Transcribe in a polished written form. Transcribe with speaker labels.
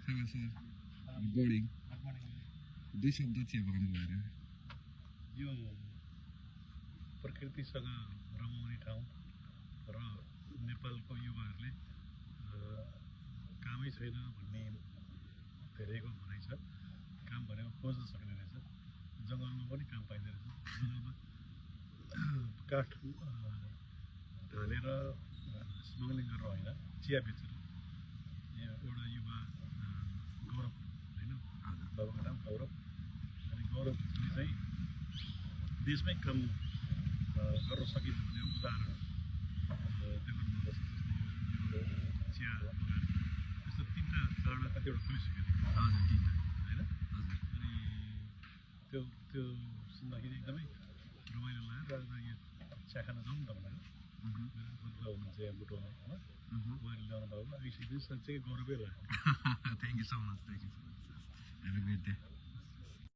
Speaker 1: Hello sir. Good morning.
Speaker 2: Good morning.
Speaker 1: दुई शब्द चिया बगान भएर
Speaker 2: यो प्रकृतिसँग रमाउने ठाउँ र नेपालको युवाहरूले कामै छैन भन्ने धेरैको भनाइ छ। काम भनेको खोज्न सक्ने रहेछ। जङ्गलमा पनि काम पाइँदो रहेछ। जङ्गलमा काठ ढालेर स्मगलिङ गरेर होइन, चिया बेचेर एउटा युवा गौरव होइन, बाबाको नाम गौरव। अनि गौरवले चाहिँ देशमै काम गर्न सकिन्छ भन्ने उदाहरण देखाउनुपर्छ। जस्तै यो चिया बगान यस्तो 3टा 4टा कतिवटा खोलिसक्यो
Speaker 1: हजुर 3टा
Speaker 2: होइन।
Speaker 1: हजुर
Speaker 2: अनि त्यो सुन्दाखेरि एकदमै रमाइलो लाग्यो र यो चिया खान जाउँ न त भनेर मेरो बुद्ध हुनुहुन्छ यहाँ बुटोलमा होइन, उहाँले ल्याउनु भएको आइसकेपछि साँच्चै गौरवै लाग्यो।
Speaker 1: Thank you so much. Have a great day.